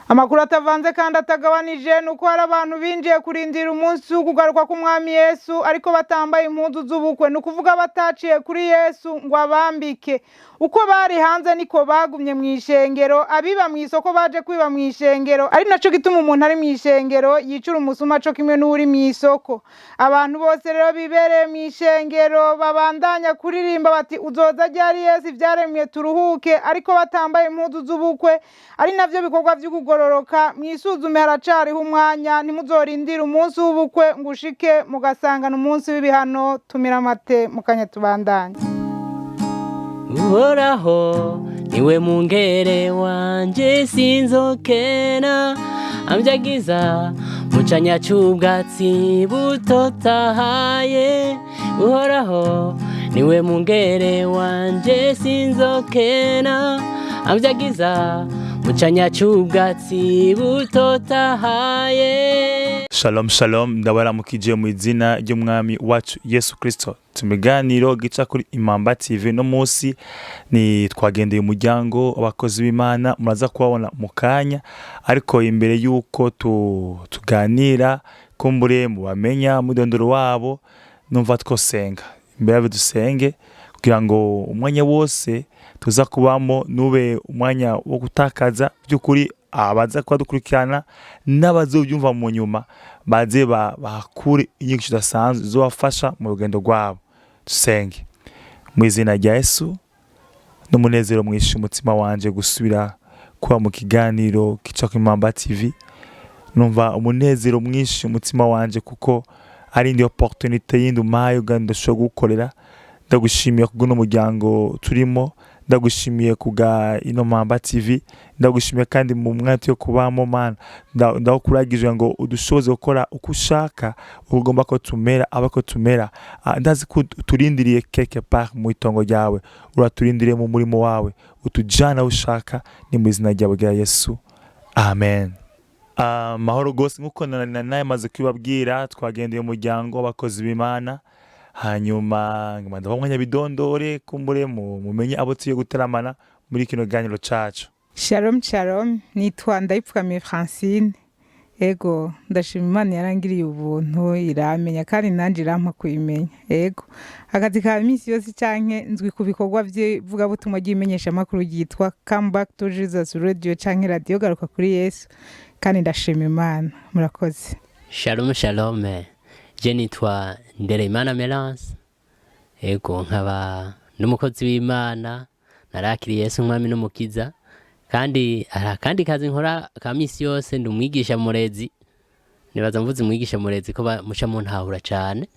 Amakuru atavanze kandi atagabanije ni uko hari abantu binjiye kurindira umunsi wo kugaruka k'umwami Yesu, ariko batambaye impuzu z'ubukwe, ni ukuvuga bataciye kuri Yesu ngo abambike. Uko bari hanze niko bagumye mu ishengero, abiba mu isoko baje kwiba mu ishengero, ari naco gituma umuntu ari mu ishengero yicura umusuma co kimwe n'uri mu isoko. Abantu bose rero bibereye mu ishengero babandanya kuririmba bati uzoza ryari Yesu, ivyaremwe turuhuke, ariko batambaye impuzu z'ubukwe, ari navyo bikorwa vy'ukugororoka. Mwisuzume, haracariho umwanya, ntimuzorindire umunsi w'ubukwe ngo ushike mugasangana umunsi w'ibihano. Tumira amate mukanya tubandanye. Uhoraho niwe mungere wanje, sinzokena. Ambyagiza mu canya c'ubwatsi butotahaye. Uhoraho niwe mungere wanje, sinzokena. Ambyagiza mu canya c'ubwatsi butotahaye. Shalom shalom, ndabaramukije mu izina ry'umwami wacu Yesu Kristo. Tumiganiro gica kuri Imamba TV, no munsi ni twagendeye umuryango w'abakozi b'Imana, muraza kubabona mu kanya. Ariko imbere y'uko tuganira, kumbure mubamenya mudondoro wabo, numva twosenga. Imbere yabo dusenge kugira ngo umwanya wose tuza kubamo nube umwanya wo gutakaza. By'ukuri abaza kuba dukurikirana n'abazobyumva mu nyuma baze bahakure inyigisho zidasanzwe zizobafasha mu rugendo rwabo. Dusenge. Mu izina rya Yesu, n'umunezero mwinshi umutima wanje gusubira kuba mu kiganiro kica ku Impamba TV. Numva umunezero mwinshi umutima wanje kuko ari indi opportunité yindi umpaye kandi ndashobora gukorera. Ndagushimiye kubwo n'umuryango turimo, ndagushimiye kubwa ino Mpamba TV, ndagushimiye kandi mu mwanya yo kubamo. Mana, ndakuragije ngo udushoboze gukora uko ushaka, uko ugomba ko tumera, aba ko tumera. Ndazi ko uturindiriye quelque part mu itongo ryawe, uraturindiriye mu murimo wawe, utujana aho ushaka. Ni mu izina ryawe rya Yesu, amen. Mahoro gose. Nkuko namaze kubibabwira, twagendeye umuryango w'abakozi b'Imana. Hanyuma ngoma ndabaha umwanya bidondore, kumbure mumenye abo tugiye guteramana muri kino kiganiro cacu. Shalom shalom, nitwa Ndayipfukamiye Francine. Ego, ndashima Imana yarangiriye ubuntu, iramenya kandi nanjye irampa kuyimenya. Ego, akazi ka minsi yose canke nzwi ku bikorwa by'ivugabutumwa ry'imenyeshamakuru ryitwa Come Back to Jesus Radio canke Radio Garuka kuri Yesu, kandi ndashima Imana. Murakoze. Shalom shalom, je nitwa Ndereyimana Melance. Ego, nkaba n'umukozi w'Imana, narakiriye Yesu umwami n'umukiza. Kandi hari akandi kazi nkora ka misi yose, ndi umwigisha murezi. Nibaza mvuze umwigisha murezi ko muca muntahura cane.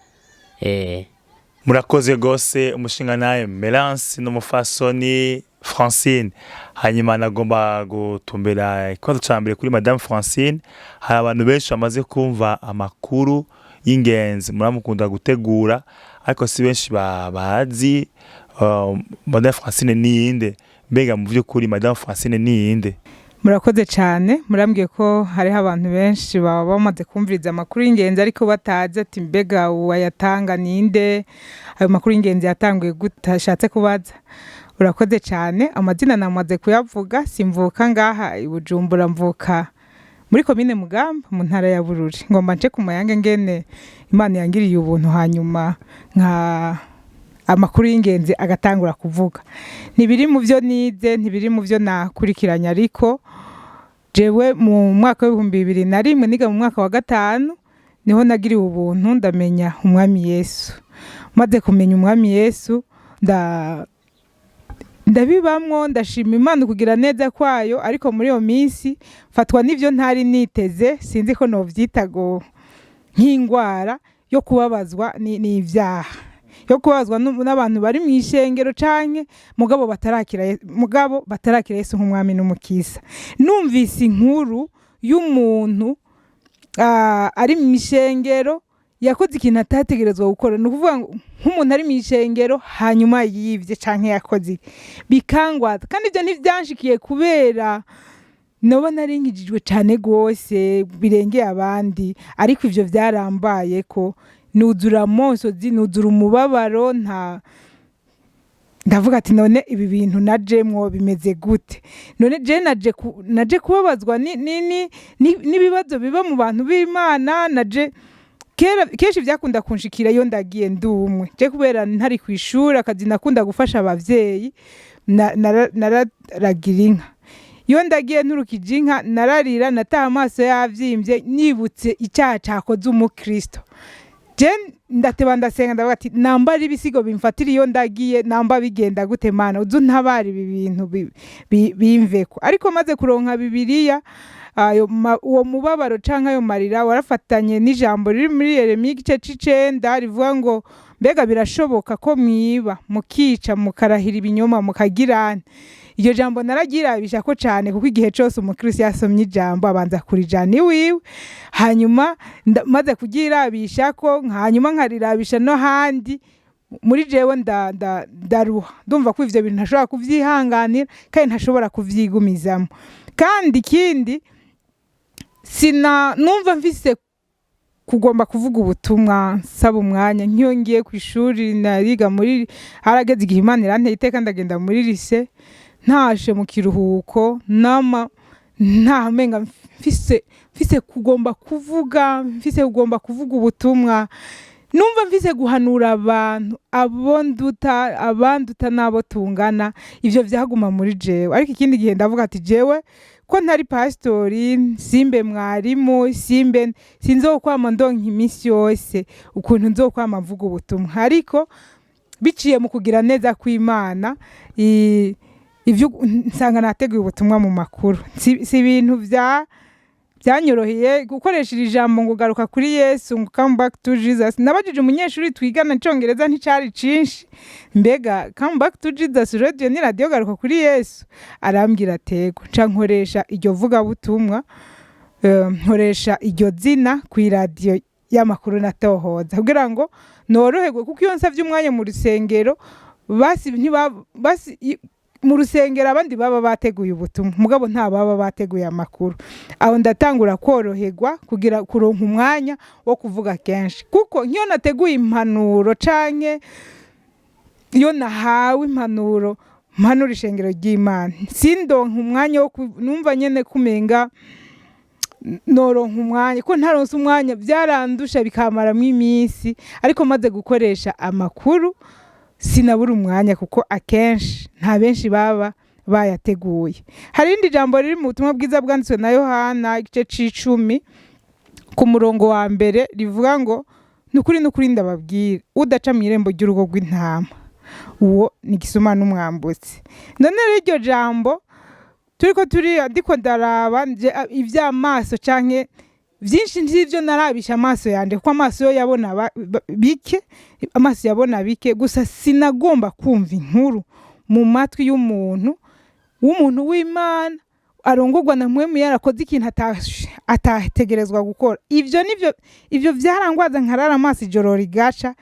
Murakoze gose, umushinga nawe Melance n'umufasoni Francine. Hanyuma nagomba gutumbera ikibazo ca mbere kuri Madame Francine. Hari abantu benshi bamaze kumva amakuru y'ingenzi muramukunda gutegura, ariko si benshi bazi Madame Francine ni yinde. Mbega mu by'ukuri Madame Francine ni yinde? Murakoze cyane. Murambwiye ko hariho abantu benshi baba bamaze kumviriza amakuru y'ingenzi ariko batazi ati mbega uwayatanga ninde, ayo makuru y'ingenzi yatanguye gute, ashatse kubaza. Urakoze cyane. Amazina namaze kuyavuga. Simvuka ngaha i Bujumbura, mvuka muri komine Mugamba mu ntara ya Bururi. Ngomba nce ku mayange ngene Imana yangiriye ubuntu, hanyuma nka amakuru y'ingenzi agatangura kuvuga. Ntibiri mu byo nize, ntibiri mu byo nakurikiranye, ariko jewe mu mwaka w'2001, niga mu mwaka wa gatanu, niho nagiriwe ubuntu ndamenya umwami Yesu. Maze kumenya umwami Yesu, ndabibamwo, ndashima Imana kugira neza kwayo. Ariko muri iyo minsi fatwa n'ivyo ntari niteze, sinzi ko novyita go nk'ingwara yo kubabazwa n'ivyaha, yo kubabazwa n'abantu bari mu ishengero canke mugabo batarakira Yesu nk'umwami n'umukiza. Numvise inkuru y'umuntu ari mu ishengero yakoze ikintu atategerezwa gukora, ni ukuvuga ngo nk'umuntu ari mu ishengero hanyuma yivye canke yakoze iki, bikangwaza. Kandi ibyo ntivyanshikiye kubera noba nari nkijijwe cane gose birengeye abandi, ariko ivyo vyarambaye ko nuzura amosozi, nuzura umubabaro. Nta Ndavuga ati: "None ibi bintu najemwo bimeze gute? None je naje kubabazwa n'ibibazo biba mu bantu b'Imana?" Naje kera kenshi byakunda kunshikira iyo ndagiye ndumwe je, kubera ntari ku ishuri, akazi nakunda gufasha abavyeyi, nararagira inka. Iyo ndagiye nturukije inka, nararira, nataha amaso yavyimbye, nibutse icyaha cakoze umukristo. Je ndateba, ndasenga, ndavuga ati: "Nambara ibisigo bimfatira iyo ndagiye, namba bigenda gute, Mana, uzu ntabara ibi bintu bimveko." Ariko maze kuronka Bibiliya, uwo mubabaro canke ayo marira warafatanye n'ijambo riri muri Yeremiya igice c'icenda, rivuga ngo: "Mbega birashoboka ko mwiba, mukica, mukarahira ibinyoma, mukagirana?" Iryo jambo naragirabisha ko cane, kuko igihe cose umukristo yasomye ijambo abanza kurijana iwiwe. Hanyuma maze kuryirabisha ko, hanyuma nkarirabisha no handi muri jewe, ndaruha, ndumva ko ivyo bintu ntashobora kuvyihanganira kandi ntashobora kuvyigumizamo. Kandi ikindi, sina numva mfise kugomba kuvuga ubutumwa nsaba umwanya. Nk'iyo ngiye ku ishuri, nariga muri, harageze igihe Imana iranteye iteka, ndagenda muri lycée, ntashe mu kiruhuko, nama ntamenga mfise kugomba kuvuga, mfise kugomba kuvuga ubutumwa, numva mfise guhanura abantu, abo nduta, abanduta n'abo tungana. Ivyo vyaguma muri jewe. Ariko ikindi gihe ndavuga ati: "Jewe ko ntari pasitori, simbe mwarimu, simbe sinzokwama ndonka iminsi yose ukuntu nzokwama mvuga ubutumwa." Ariko biciye mu kugira neza kw'Imana, ivyo nsanga nateguye ubutumwa mu makuru. Si ibintu byanyoroheye gukoresha iri jambo ngo "garuka kuri Yesu", ngo "come back to Jesus". Nabajije umunyeshuri twigana icongereza, nticari cinshi: "Mbega Come Back to Jesus Radio ni radiyo garuka kuri Yesu?" Arambwira atego. Nca nkoresha iryo vugabutumwa, nkoresha iryo zina ku iradiyo y'amakuru natohoza, kugira ngo noroherwe, kuko iyo nsavye umwanya mu rusengero, basi ntiba basi mu rusengero abandi baba bateguye ubutumwa, mugabo nta baba bateguye amakuru. Aho ndatangura koroherwa, kugira kuronka umwanya wo kuvuga kenshi, kuko nk'iyo nateguye impanuro canke iyo nahawe impanuro mpanura ishengero ry'Imana, sindonka umwanya wo numva nyene kumenga noronka umwanya, ko ntaronse umwanya byarandusha, bikamaramwo iminsi. Ariko maze gukoresha amakuru, sinabura umwanya, kuko akenshi nta benshi baba bayateguye. Hari irindi jambo riri mu butumwa bwiza bwanditswe na Yohana igice c'icumi ku murongo wa mbere, rivuga ngo: "Nukuri, nukuri, ndababwira, udaca mu irembo ry'urugo rw'intama, uwo ni igisuma n'umwambutsi." None rero iryo jambo turiko turi, ndiko ndaraba ivy'amaso canke vyinshi ntivyo narabisha amaso yanje, kuko amaso yo yabona bike, amaso yabona bike gusa. Sinagomba kumva inkuru mu matwi y'umuntu, w'umuntu w'Imana arongorwa na Mpwemu, yarakoze ikintu atategerezwa gukora. Ivyo nivyo, ivyo vyarangwaza, nkarara amaso ijoro rigaca.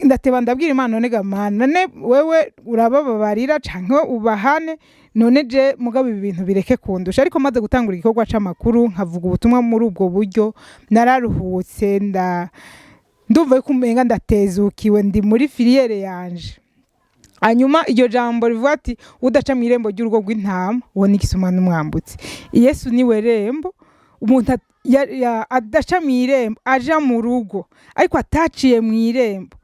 Ndateba, ndabwira Imana: "None ga Mana, none wewe urabababarira canke ubahane? None je mugabo ibi bintu bireke kundusha." Ariko maze gutangura igikorwa c'amakuru, nkavuga ubutumwa muri ubwo buryo, nararuhutse, ndumva yuko umenga ndatezukiwe, ndi muri filière yanje. Hanyuma iryo jambo rivuga ati: "Udaca mu irembo ry'urugo rw'intama, uwo ni igisuma n'umwambutsi." Yesu niwe rembo. Umuntu adaca mu irembo aja mu rugo, ariko ataciye mu irembo.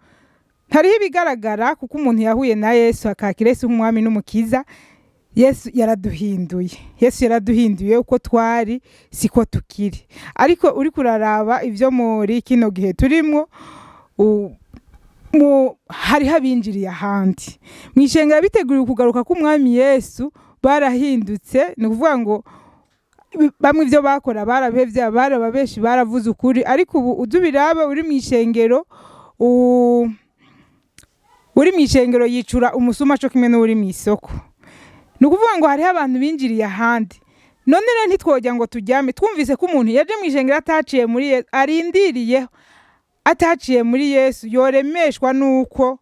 Hariho ibigaragara, kuko umuntu yahuye na Yesu, akakira Yesu nk'umwami n'umukiza, Yesu yaraduhinduye. Yesu yaraduhinduye, uko twari siko tukiri. Ariko uri kuraraba ibyo muri kino gihe turimwo, hariho abinjiriye ahandi mu ishengero biteguriwe kugaruka k'umwami Yesu, barahindutse. Ni ukuvuga ngo bamwe ibyo bakora barabihevye, barababeshi, baravuze ukuri. Ariko ubu uzi ubirabe, uri mu ishengero, uri mu ishengero yicura umusuma co kimwe n'uri mu isoko. Ni ukuvuga ngo hariho abantu binjiriye ahandi. None rero ntitwojya ngo turyame twumvise ko umuntu yaje mu ishengero ataciye muri Yesu, arindiriyeho ataciye muri Yesu, yoremeshwa nuko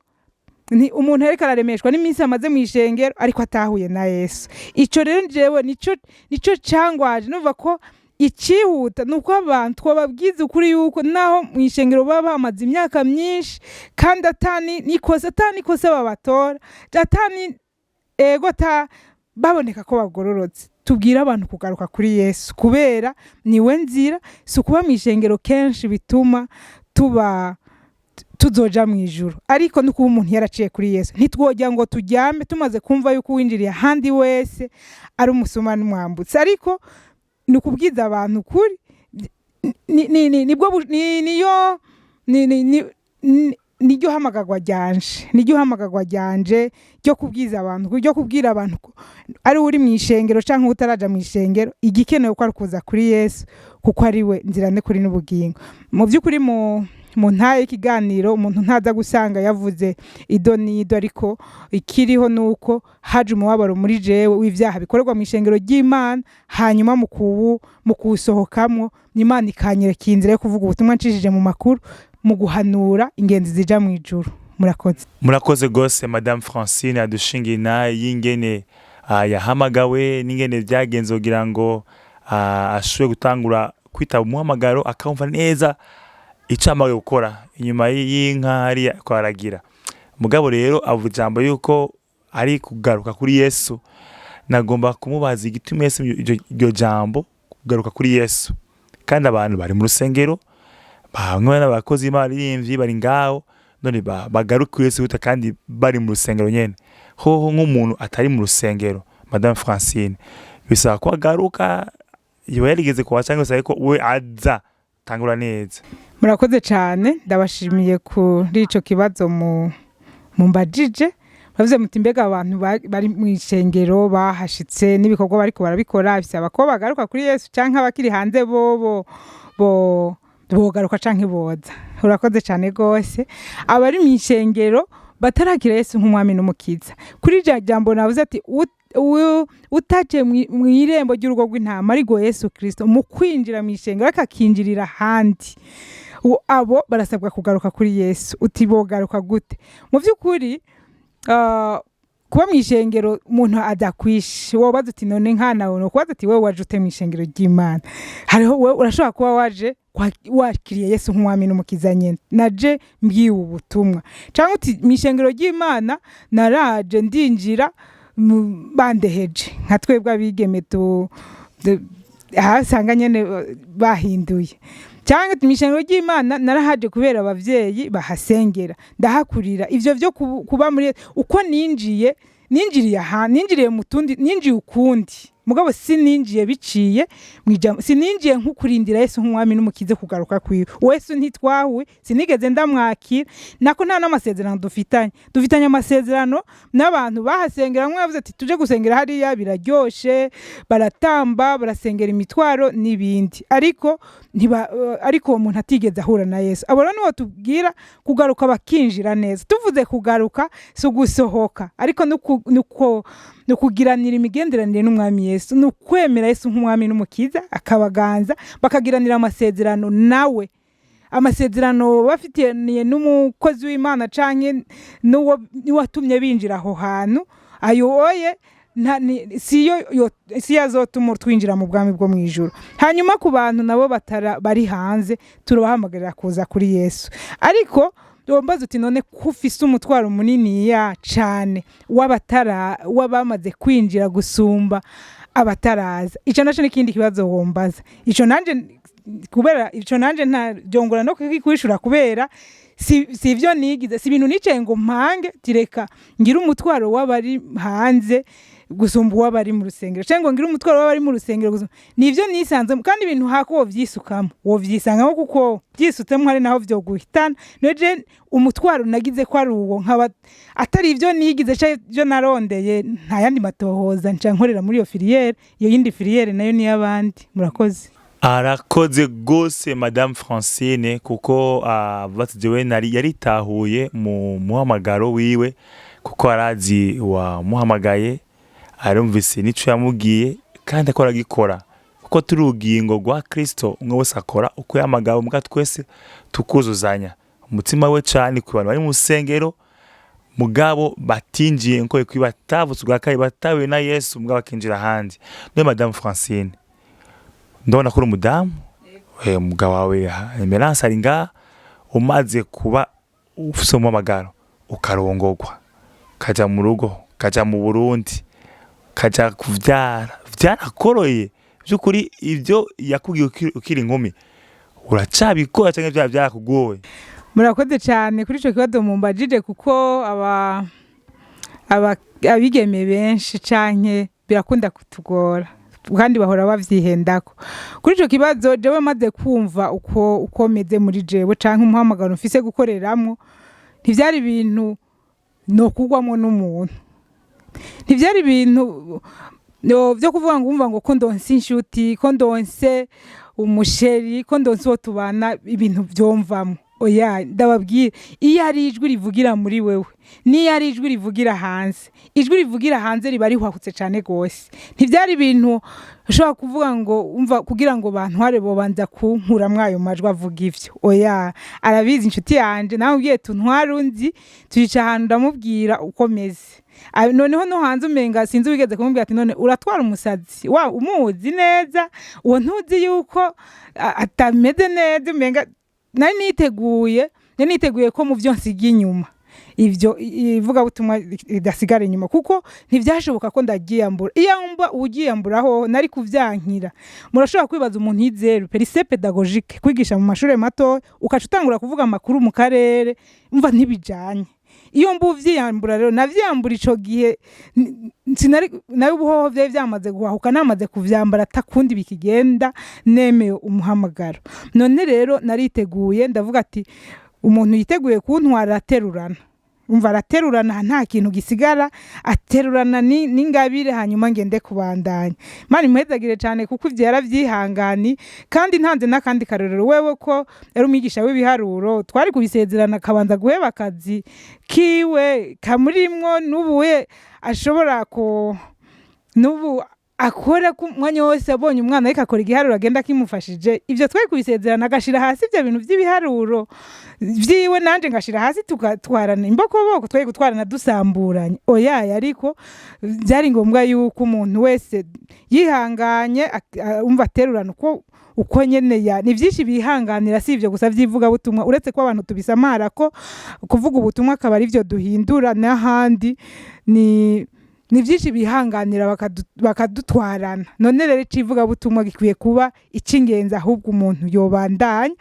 ni umuntu ariko araremeshwa n'iminsi amaze mu ishengero ariko atahuye na Yesu. Ico rero jewe nico cangwaje, numva ko Icihuta ni uko abantu twababwiza ukuri yuko naho mu ishengero baba bamaze imyaka myinshi kandi atani nikosa, atani ikosa babatora, atani ego ta baboneka ko bagororotse. Tubwire abantu kugaruka kuri Yesu kubera niwe nzira. Si ukuba mu ishengero kenshi bituma tuba tuzoja mu ijuru, ariko no kuba umuntu yaraciye kuri Yesu. Ntitwojya ngo tujyame tumaze kumva yuko uwinjiriye ahandi wese ari umusuma n'umwambutsi, ariko ni ukubwiza abantu ukuri. Nibwo niyo niryo hamagarwa ryanje, niryo hamagarwa ryanje ryo kubwiza abantu, ryo kubwira abantu ko ari uri mu ishengero canke utaraja mu ishengero, igikenewe ko ari kuza kuri Yesu, kuko ari we nzira n'ukuri n'ubugingo. Mu by'ukuri mu ntaye y'ikiganiro umuntu ntaza gusanga yavuze ido n'ido, ariko ikiriho nuko haje umubabaro muri jewe w'ivyaha bikorerwa mu ishengero ry'Imana, hanyuma mu kuwusohokamwo Imana ikanyereka inzira yo kuvuga ubutumwa ncishije mu makuru, mu guhanura ingenzi zija mu ijuru. Murakoze. Murakoze gose, Madame Francine, adushingiye naye y'ingene yahamagawe n'ingene vyagenze kugira ngo ashobore gutangura kwitaba umuhamagaro, akumva neza ico ahamagawe gukora inyuma y'inka hariya kwaragira. Mugabo rero avuga ijambo yuko ari kugaruka kuri Yesu. Nagomba kumubaza igituma Yesu iryo jambo kugaruka kuri Yesu, kandi abantu bari mu rusengero, bamwe n'abakozi b'abaririmbyi bari ngaho, none bagaruka kuri Yesu gute kandi bari mu rusengero nyene? Hoho nk'umuntu atari mu rusengero, Madame Francine, bisaba ko agaruka yoba yarigeze kuba, cyangwa bisaba ko we aza tangura neza? Murakoze cyane, ndabashimiye kuri ico kibazo mumbajije. Bavuze muti mbega abantu bari mu ishengero bahashitse n'ibikorwa bariko barabikora, bisaba ko bagaruka kuri Yesu, canke abakiri hanze bobo bo bogaruka canke boza? Urakoze cyane gose. Abari mu ishengero batarakira Yesu nk'umwami n'umukiza, kuri rya jambo navuze ati utaciye mw'irembo ry'urugo rw'intama, ariko Yesu Kristo mu kwinjira mu ishengero ariko akinjirira ahandi, abo barasabwa kugaruka kuri Yesu. Uti bogaruka gute? Mu by'ukuri kuba mu ishengero umuntu adakwishe, wobaza uti none nkana wowe kubaza uti wowe waje ute mu ishengero ry'Imana? Hariho wewe urashobora kuba waje wakiriye Yesu nk'umwami n'umukiza nyene, naje mbwiwe ubutumwa, cyangwa uti mu ishengero ry'Imana naraje ndinjira bandeheje, nka twebwe abigeme tu ahasanga nyene bahinduye, cyangwa mu ishengero ry'Imana narahaje kubera abavyeyi bahasengera, ndahakurira. Ivyo vyo kuba muri uko ninjiye, ninjiriye aha, ninjiriye mu tundi, ninjiye ukundi, mugabo sininjiye biciye mwijambo, sininjiye nk'ukurindira Yesu nk'umwami n'umukize kugaruka kwiwe. Yesu ntitwahuye, sinigeze ndamwakira, nako nta n'amasezerano dufitanye. Dufitanye amasezerano n'abantu bahasengera, mwe yavuze ati tuje gusengera hariya biraryoshe, baratamba, barasengera imitwaro n'ibindi, ariko ntiba, ariko uwo muntu atigeze ahura na Yesu. Abo rero nibo tubwira kugaruka bakinjira neza. Tuvuze kugaruka si ugusohoka, ariko ni ukugiranira imigenderanire n'umwami Yesu, ni ukwemera Yesu nk'umwami n'umukiza akabaganza, bakagiranira amasezerano nawe, amasezerano bafitaniye n'umukozi w'Imana canke n'uwo watumye binjira aho hantu. Ayo oye siyo siyo azotuma twinjira mu bwami bwo mu ijuru. Hanyuma ku bantu nabo batara bari hanze, turabahamagarira kuza kuri Yesu. Ariko wambaza uti none ko ufise umutwaro munini ya cane w'abatara w'abamaze kwinjira gusumba abataraza? Ico naco n'ikindi kibazo wombaza. Ico nanje kubera ico nanje nta byongora no kwishura, kubera si ivyo nigize, si ibintu nicaye ngo mpange tireka ngira umutwaro w'abari hanze gusumba uw'abari mu rusengero, cyangwa ngo ngire umutwaro w'abari mu rusengero gusumba. Nivyo nisanzemo, kandi ibintu hako wovyisukamo wovyisangamo, kuko vyisutsemo hari naho vyoguhitana. Neje umutwaro nagize ko ari uwo, nkaba atari ivyo nigize canke ivyo narondeye, nta yandi matohoza nca nkorera muri iyo filière. Iyo yindi filière nayo ni y'abandi. Murakoze. Arakoze gose Madame Francine, kuko avuga jewe nari yaritahuye mu muhamagaro wiwe, kuko arazi wamuhamagaye, arumvise n'ico yamubwiye kandi akora agikora, kuko turi urugingo rwa Kristo. Umwe wese akora uko yahamagawe, mbwa twese tukuzuzanya. Umutima we cane ku bantu bari mu rusengero mugabo batinjiye nko bikwiye, batavutse ubwa kabiri, batahuye na Yesu, mugabo bakinjira ahandi. None Madame Francine, Ndabona ko uri umudamu, umugabo wawe Emerance ari ngaha. Umaze kuba ufise umuhamagaro, ukarongogwa, ukaja mu rugo, ukaja mu Burundi, ukaja kuvyara, vyarakoroye vy'ukuri? Ivyo yakubwiye ukiri inkumi uracabikora canke vyaba vyarakugoye? Murakoze cyane kuri icyo kibazo mumbajije, kuko aba abigeme benshi canke birakunda kutugora kandi bahora bavyihendako. Kuri ico kibazo, jewe maze kumva uko meze muri jewe canke umuhamagaro mfise gukoreramwo, ntivyari ibintu no kugwamwo n'umuntu, ntivyari ibintu no vyo kuvuga ngo umva ngo ko ndonse inshuti, ko ndonse umuchéri, ko ndonse uwo tubana, ibintu vyomvamwo. Oya, ndababwira, iyo ari ijwi rivugira muri wewe niyo ari ijwi rivugira hanze, ijwi rivugira hanze riba rihwahutse cyane rwose. Ntibyari ibintu ushobora kuvuga ngo umva kugira ngo bantware bobanza kunkuramwo ayo majwi avuga ivyo. Oya, arabizi inshuti yanje, nawe ubwiye tuntware undi tuyica ahantu ndamubwira uko meze. Noneho no hanze umenga sinzi wigeze kumubwira ati: "None uratwara umusazi wa umuzi neza, uwo ntuzi yuko atameze neza?" Umenga nari niteguye ko mu byo nsiga inyuma ivyo ivugabutumwa ridasigara inyuma, kuko ntivyashoboka ko ndagiyambura. Iyo mba ugiyamburaho nari kuvyankira. Murashobora kwibaza umuntu yizeru lycée pédagogique, kwigisha mu mashure mato, ukaca utangura kuvuga amakuru mu karere, umva ntibijanye. Iyo mba uvyiyambura rero navyiyambura ico gihe, sinari nayo ubuhoho vyari vyamaze guhahuka, namaze kuvyambara atakundi bikigenda, nemeye umuhamagaro. None rero nariteguye, ndavuga ati umuntu yiteguye kuntwara aterurana, umva araterurana, nta kintu gisigara, aterurana n'ingabire, hanyuma ngende kubandanya. Imana imuhezagire cyane kuko ivyo yaravyihangani. Kandi ntanze n'akandi karorero, wewe ko yari umwigisha w'ibiharuro, twari kubisezerana akabanza guheba akazi kiwe kamurimwo, n'ubuye ashobora ku n'ubu akora ku mwanya wose abonye umwana ariko akora igiharuro agenda akimufashije. Ibyo twari kubisezerana agashira hasi ibyo bintu by'ibiharuro vyiwe, nanje ngashira hasi, tugatwarana imbokoboko, twari gutwarana dusamburanye. Oya, ariko byari ngombwa yuko umuntu wese yihanganye umva aterurana uko nyene ya ni byinshi bihanganira. Si ibyo gusa by'ivugabutumwa, uretse ko abantu tubisamara ko kuvuga ubutumwa akaba ari byo duhindura n'ahandi, ni byinshi bihanganira bakadutwarana. None rero icivugabutumwa gikwiye kuba icy'ingenzi, ahubwo umuntu yobandanya.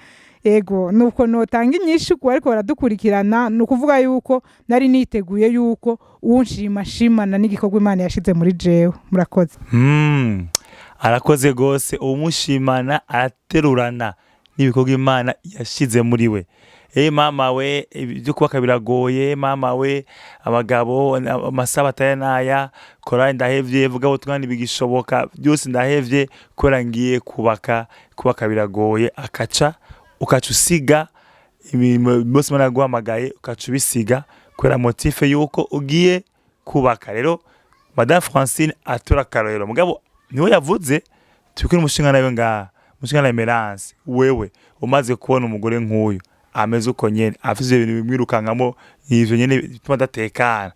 Ego, nuko notanga inyishu ku ariko baradukurikirana. Ni ukuvuga yuko nari niteguye yuko uwunshima shimana n'igikorwa Imana yashize muri jewe. Murakoze. Arakoze gose. Umushimana araterurana n'ibikorwa Imana yashize muri we. Mama we, ibyo kubaka biragoye mama we, abagabo amasaha ataya naya korali ndahevye, vuga ubutumwa ntibigishoboka, byose ndahevye kubera ngiye kubaka. Kubaka biragoye. Akaca ukaca usiga imirimo bose Imana yaguhamagaye, ukaca ubisiga kubera motif yuko ugiye kubaka. Rero Madame Francine atura akarorero, mugabo niwe yavuze turi umushinga nawe ngaha, umushinga na Emerance. Wewe umaze kubona umugore nk'uyu ameze uko nyene, afise ibintu bimwirukankamo ivyo nyene bituma adatekana,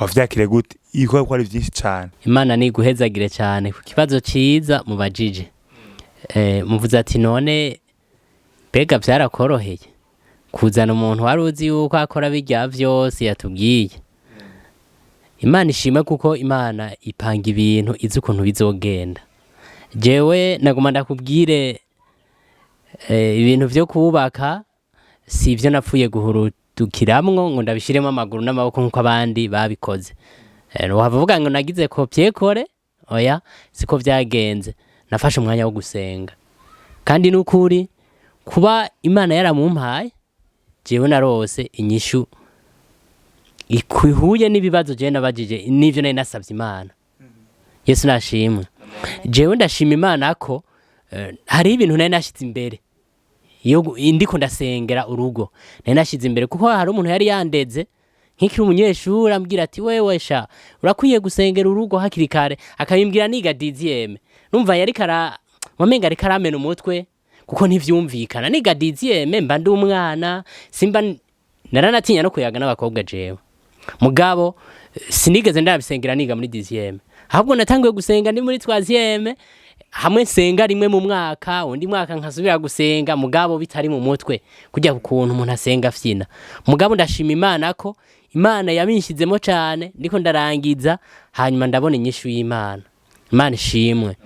wavyakire gute? Ibikorwa ko ari vyinshi cane. Imana niguhezagire cyane ku kibazo ciza mubajije. Muvuze ati: "None mbega vyarakoroheye kuzana umuntu wari uzi yuko akora birya vyose yatubwiye?" Imana ishimwe, kuko Imana ipanga ibintu izi ukuntu bizogenda. Jewe naguma ndakubwire, ibintu vyo kubaka si ivyo napfuye guhurudukiramwo ngo ndabishiremo amaguru n'amaboko nk'uko abandi babikoze. Wahava uvuga ngo nagize copier-coller. Oya, siko vyagenze. Nafashe umwanya wo gusenga, kandi n'ukuri kuba Imana yaramumpaye, jewe narose inyishu ikwihuye n'ibibazo jewe nabajije n'ivyo nari nasavye Imana. Yesu nashimwe. Jewe ndashima Imana ko hari ibintu nari nashize imbere iyo ndiko ndasengera urugo, nari nashize imbere, kuko hari umuntu yari yandeze nkikiri umunyeshuri ambwira ati: "Wewe sha, urakwiye gusengera urugo hakiri kare." Akabimbwira niga dixième. Numva yari kara wamenga ariko aramena umutwe, kuko ntivyumvikana niga dixième, mba ndi umwana, simba naranatinya no kuyaga n'abakobwa jewe. Mugabo sinigeze ndabisengera niga muri dixième, ahubwo natanguye gusenga ndi muri troisième. Hamwe nsenga rimwe mu mwaka, undi mwaka nkasubira gusenga, mugabo bitari mu mutwe kujya ukuntu umuntu asenga afyina. Mugabo ndashima Imana ko Imana yabinshizemo cane. Ndiko ndarangiza, hanyuma ndabona inyishu y'Imana. Imana ishimwe.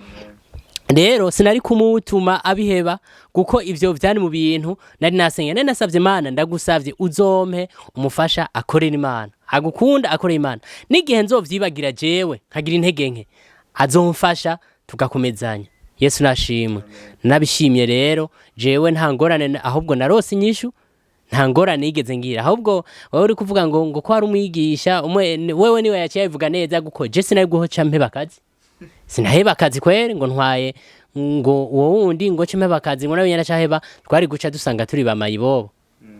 Rero sinari kumutuma abiheba, kuko ivyo vyari mu bintu nari nasengeye, nari nasavye Imana: "Ndagusavye uzompe umufasha akorera Imana, agukunda, akorera Imana. N'igihe nzovyibagira, jewe nkagira intege nke, azomfasha tugakomezanya." Yesu nashimwe. Nabishimye rero, jewe nta ngorane, ahubwo narose inyishu, nta ngorane yigeze ngira. Ahubwo wowe uri kuvuga ngo ko hari umwigisha umwe, wewe niwe yaciye abivuga neza, kuko je sinari guhoca mpeba akazi. Sinaheba akazi kweri ngo ntwaye ngo uwo wundi ngo ce mpeba akazi, ngo nawe nyene acaheba, twari guca dusanga turi bamayibobo.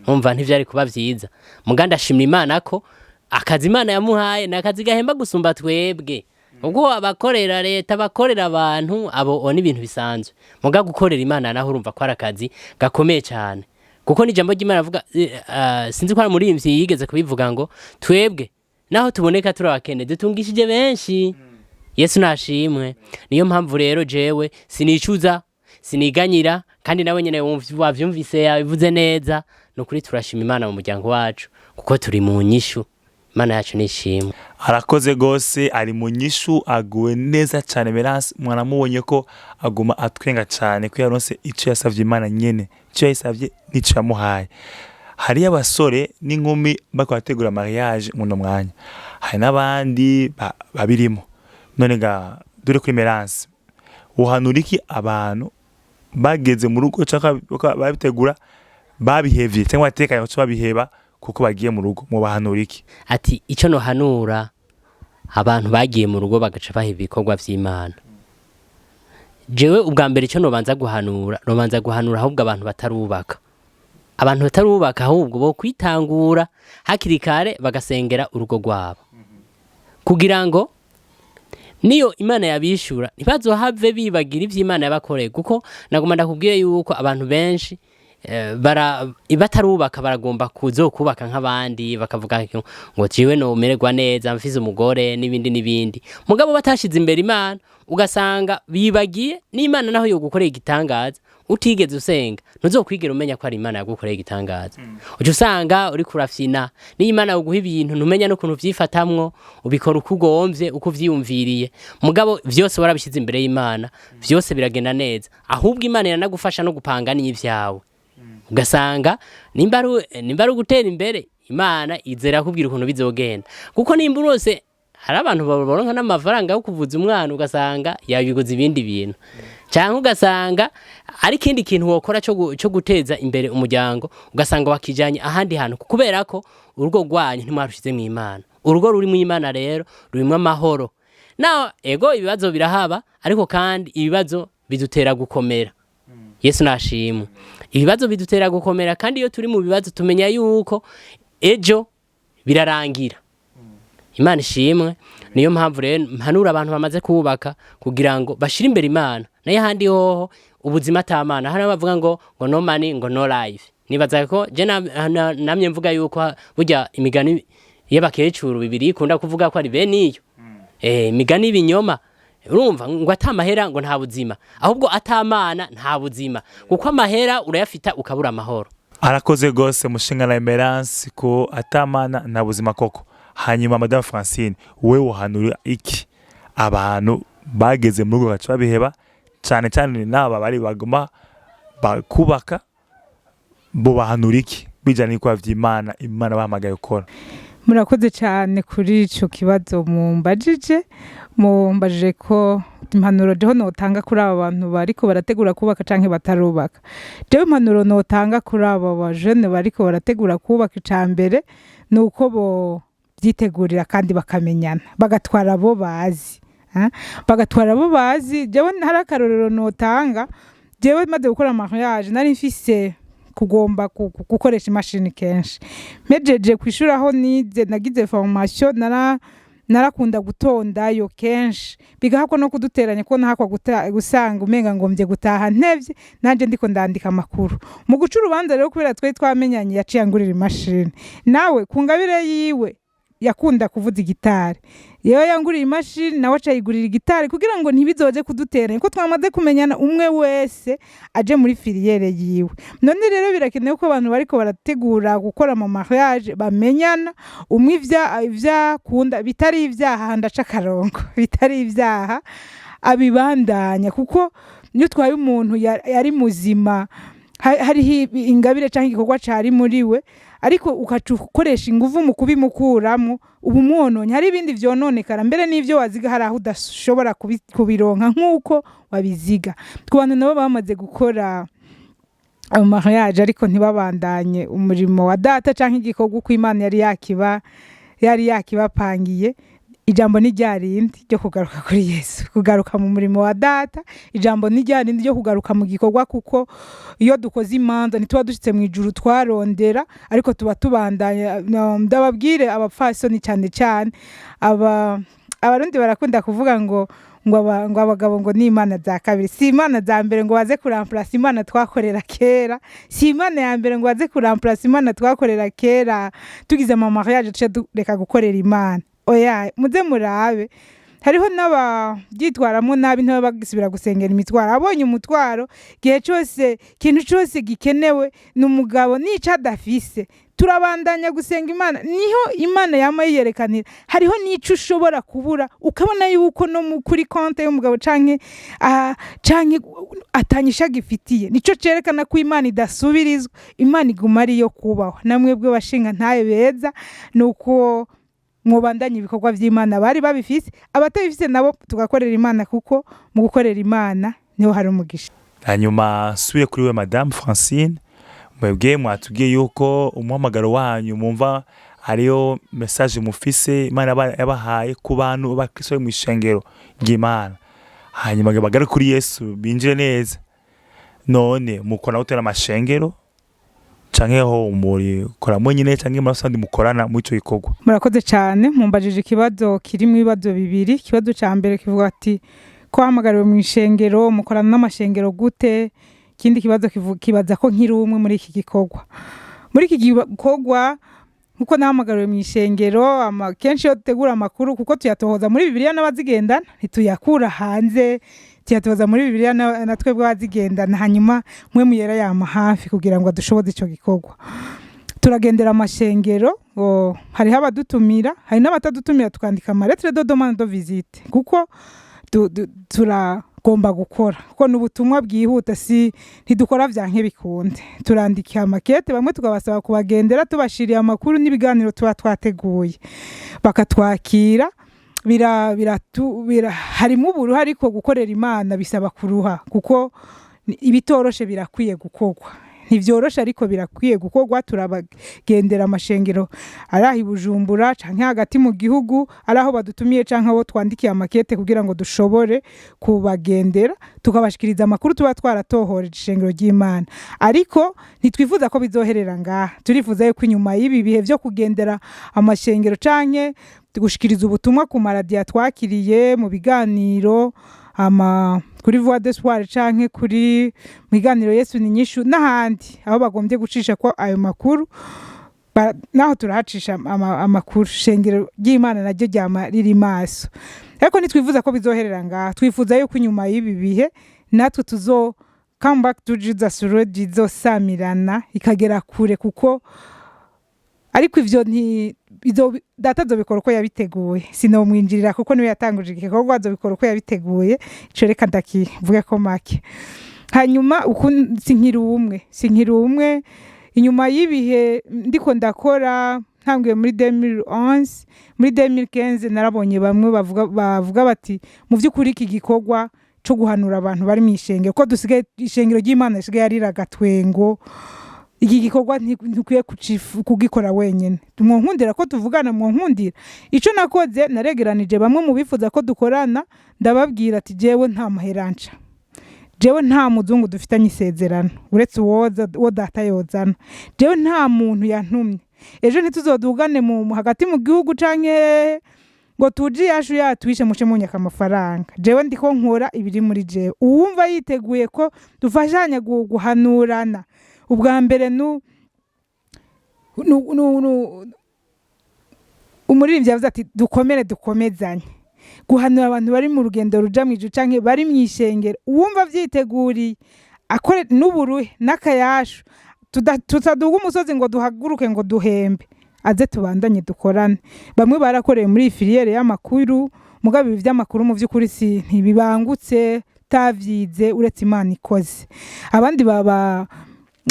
Umva, ntivyari kuba vyiza. Muga ndashimira Imana ko akazi Imana yamuhaye ni akazi gahemba gusumba twebwe, ubwo abakorera leta, abakorera abantu, abo o ni ibintu bisanzwe. Muga gukorera Imana naho urumva ko ari akazi gakomeye cyane, kuko n'ijambo ry'Imana avuga, sinzi ko ari umuririmbyi yigeze kubivuga, ngo twebwe naho tuboneka turi abakene dutungishije benshi. Yesu nashimwe. Niyo mpamvu rero jewe sinicuza, siniganyira, kandi nawe nyene wavyumvise yabivuze neza. Ni ukuri turashima Imana mu muryango wacu, kuko turi mu nyishu. Imana yacu nishimwe. Arakoze gose, ari mu nyishu, aguwe neza cyane. Merance, mwaramubonye ko aguma atwenga cyane ko yaronse icyo yasavye Imana nyene, icyo yayisavye n'ico yamuhaye. Hariyo abasore n'inkumi bariko barategura mariage muno mwanya, hari n'abandi babirimo. None ga dore kuri Merance, uhanura iki abantu bageze mu rugo cyangwa babitegura, babihevye cyangwa batekanye baca babiheba kuko bagiye mu rugo? Mubahanura iki? Ati icyo nohanura abantu bagiye mu rugo bagaca baheba ibikorwa vy'Imana, jewe ubwa mbere icyo nobanza guhanura, nobanza guhanura ahubwo abantu batarubaka. Abantu batarubaka ahubwo bo kwitangura hakiri kare, bagasengera urugo rwabo, kugira ngo niyo Imana yabishura ntibazohave bibagira ivyo Imana yabakoreye. Kuko naguma ndakubwiye yuko abantu benshi batarubaka baragomba kuzokubaka nk'abandi, bakavuga ngo jewe nomererwa neza mfise umugore n'ibindi n'ibindi, mugabo batashize imbere Imana, ugasanga bibagiye n'Imana. Naho yogukorera igitangaza utigeze usenga, ntuzokwigera umenya ko ari Imana yagukoreye igitangaza. Uca usanga uriko urafyina. Niyo Imana yoguha ibintu, ntumenya n'ukuntu uvyifatamwo, ubikora uko ugomvye, uko uvyiyumviriye. Mugabo vyose warabishize imbere y'Imana, vyose biragenda neza. Ahubwo Imana iranagufasha no gupanga n'ivyawe, ugasanga nimba ari ugutera imbere, Imana izera kubwira ukuntu bizogenda. Kuko nimba urose, hari abantu baronka n'amafaranga yo kuvuza umwana, ugasanga yabiguze ibindi bintu, cyangwa ugasanga ari ikindi kintu wokora cyo guteza imbere umuryango, ugasanga wakijanye ahandi hantu, kubera ko urugo rwanyu ntimwarushize mu Imana. Urugo ruri mu Imana rero rurimo amahoro. Naho ego ibibazo birahaba, ariko kandi ibibazo bidutera gukomera. Yesu nashimwe. Ibibazo bidutera gukomera, kandi iyo turi mu bibazo tumenya yuko ejo birarangira. Imana ishimwe. Niyo mpamvu rero mpanura abantu bamaze kubaka kugira ngo bashire imbere Imana. Nayo ahandi hoho ubuzima atamana, hari abavuga ngo no money, ngo no life. Nibaza ko je namye mvuga yuko burya imigani y'abakecuru bibiri ikunda kuvuga ko ari bene iyo imigani y'ibinyoma. Urumva ngo atamahera ngo nta buzima, ahubwo atamana nta buzima, kuko amahera urayafita ukabura amahoro. Arakoze gose mushinga na Emerance, ko atamana nta buzima koko. Hanyuma Madame Francine, wewe uhanura iki abantu bageze mu rugo baca babiheba, cyane cyane n'aba bari baguma bakubaka? Bo bahanura iki bijyanye n'ibikorwa vy'Imana, Imana bahamagaye gukora? Murakoze cyane kuri ico kibazo mumbajije. Mumbajije ko impanuro jeho notanga kuri aba bantu bariko barategura kubaka canke batarubaka. Jewe impanuro notanga kuri aba bajene bariko barategura kubaka, ica mbere ni uko bo byitegurira kandi bakamenyana, bagatwara abo bazi, bagatwara abo bazi. Jewe hari akarorero notanga. Jewe maze gukora mariage, nari mfise kugomba gukoresha imashini kenshi. Mpejeje kwishuri aho nize, nagize formation, narakunda gutondayo kenshi, bigahakwa no kuduteranya, ko nahakwa gusanga umenga ngombye gutaha ntevye, nanje ndiko ndandika amakuru mu guca urubanza. Rero kubera twari twamenyanye, yaciye angurira imashini nawe ku ngabire yiwe. Yakunda kuvuza igitari, yewe yanguriye imashini, nawe acayigurira igitari kugira ngo ntibizoze kudutera, kuko twamaze kumenyana, umwe wese aje muri filière yiwe. None rero birakenewe ko abantu bariko barategura gukora mu mariage bamenyana, umwe ivyakunda bitari ibyaha, ndaca akarongo, bitari ibyaha abibandanya, kuko iyo utwaye umuntu yari muzima, hariho ingabire cyangwa igikorwa cari muri we, ariko ukaca ukoresha inguvu mu kubimukuramo, uba umwononye. Hari ibindi vyononekara, mbere n'ivyo waziga hari aho udashobora kubironka nk'uko wabiziga. Ku bantu nabo bamaze gukora ayo mariage ariko ntibabandanye umurimo wa data canke igikorwa uko Imana yari yakibapangiye, ijambo ni rya rindi ryo kugaruka kuri Yesu, kugaruka mu murimo wa data. Ijambo ni rya rindi ryo kugaruka mu gikorwa, kuko iyo dukoze imanza ntituba dushitse mu ijuru twarondera, ariko tuba tubandanya. Ndababwire abapfasoni cyane cyane, aba Abarundi barakunda kuvuga ngo abagabo ngo ni imana za kabiri. Si imana za mbere ngo baze kuramplasa Imana twakorera kera, si imana ya mbere ngo baze kuramplasa Imana twakorera kera. Tugize ama mariage tuce dureka gukorera Imana? Oya, muze murabe, hariho n'ababyitwaramo nabi, ntibaba bagisubira gusengera imitwaro. Abonye umutwaro, igihe cyose, ikintu cyose gikenewe ni umugabo, n'ico adafise turabandanya gusenga Imana, niho Imana yama yiyerekanira. Hariho n'ico ushobora kubura, ukabona yuko no kuri konte y'umugabo canke canke atanyisha agifitiye. Nico cerekana ko Imana idasubirizwa, Imana iguma ariyo kubahwa. Namwebwe bashinga ntaye beza, nuko mwobandanya ibikorwa vy'Imana bari babifise, abatabifise nabo tugakorera Imana, kuko mu gukorera Imana niho hari umugisha. Hanyuma nsubire kuri we, Madame Francine. Mwebwe mwatubwiye yuko umuhamagaro wanyu mwumva ariyo message mufise Imana yabahaye ku bantu b'abakristo bari mu ishengero ry'Imana, hanyuma ngo bagare kuri Yesu, binjire neza. None mukora gute amashengero, canke ho murikora mwenyine, canke murafise mukorana muri ico gikorwa? Murakoze cyane. Mumbajije ikibazo kirimo ibibazo bibiri. Ikibazo cya mbere kivuga ati ko wahamagariwe mu ishengero, mukorana n'amashengero gute? Ikindi kibazo kibaza ko nkiri umwe muri iki gikorwa. Muri iki gikorwa, nkuko nahamagariwe mu ishengero, kenshi iyo dutegura amakuru, kuko tuyatohoza muri Bibiliya n'abazigendana, ntituyakura hanze, tuyatohoza muri Bibiliya na twebwe abazigendana, hanyuma mwe muyera yama hafi kugira ngo adushoboze ico gikorwa. Turagendera amashengero, hariho abadutumira, hari n'abatadutumira, tukandika ama lettre de demande de visite, kuko turagomba gukora, kuko ni ubutumwa bwihuta, si ntidukora vyanke bikunde. Turandika amakete bamwe, tukabasaba kubagendera, tubashiriye amakuru n'ibiganiro tuba twateguye, bakatwakira. Harimo uburuha, ariko gukorera Imana bisaba kuruha, kuko ibitoroshe birakwiye gukorwa. Ntivyoroshe ariko birakwiye gukorwa. Turabagendera amashengero ari aho i Bujumbura canke hagati mu gihugu, ari aho badutumiye canke abo twandikiye amakete kugira ngo dushobore kubagendera, tukabashikiriza amakuru tuba twaratohoreje ishengero ry'Imana. Ariko ntitwifuza ko bizoherera ngaha. Turifuza yuko inyuma y'ibi bihe vyo kugendera amashengero canke gushikiriza ubutumwa ku maradiyo twakiriye mu biganiro, ama kuri Voix d'Espoir canke kuri mu biganiro Yesu ni Nyishu n'ahandi aho bagombye gucisha ko ayo makuru, naho turahacisha amakuru. Shengero ry'Imana naryo ryama riri maso, ariko ntitwifuza ko bizoherera ngaha. Twifuza yuko inyuma y'ibi bihe natwe tuzo Come Back to Jesus Radio izosamirana ikagera kure, kuko ariko ivyo nti data azobikora uko yabiteguye. Sinomwinjirira kuko niwe yatanguje igikorwa, azobikora uko yabiteguye. Ico reka ndakivuge ko make. Hanyuma uku sinkiri umwe. Inyuma y'ibihe ndiko ndakora, ntanguye muri 2011, muri 2015 narabonye bamwe bavuga bati mu by'ukuri iki gikorwa cyo guhanura abantu bari mu ishengero, ko dusigaye ishengero ry'Imana risigaye ari agatwengo, iki gikorwa ntikwiye kugikora wenyine. Mwonkundira ko tuvugana, mwonkundira. Ico nakoze, naregeranije bamwe mu bifuza ko dukorana, ndababwira ati jewe nta mahera nca, jewe nta muzungu dufitanye isezerano uretse uwoza uwo data yozana, jewe nta muntu yantumye. Ejo ntituzodugane mu hagati mu gihugu canke hehe ngo tuje yashu yatwishe muce munyaka amafaranga. Jewe ndiko nkora ibiri muri jewe. Uwumva yiteguye ko dufashanya guhanurana, ubwa mbere nu, nu, nu, nu, Umuririmbyi yavuze ati dukomere dukomezanye, guhanura abantu bari mu rugendo ruja mu ijuru canke bari mu ishengero, uwumva avyiteguriye akore n'uburuhe n'akayashu, tutaduga umusozi ngo duhaguruke ngo duhembe, aze tubandanye dukorane. Bamwe barakoreye muri iyi filière y'amakuru, mugabo ibi vy'amakuru mu vy'ukuri si ntibibangutse tavyize uretse Imana ikoze. Abandi baba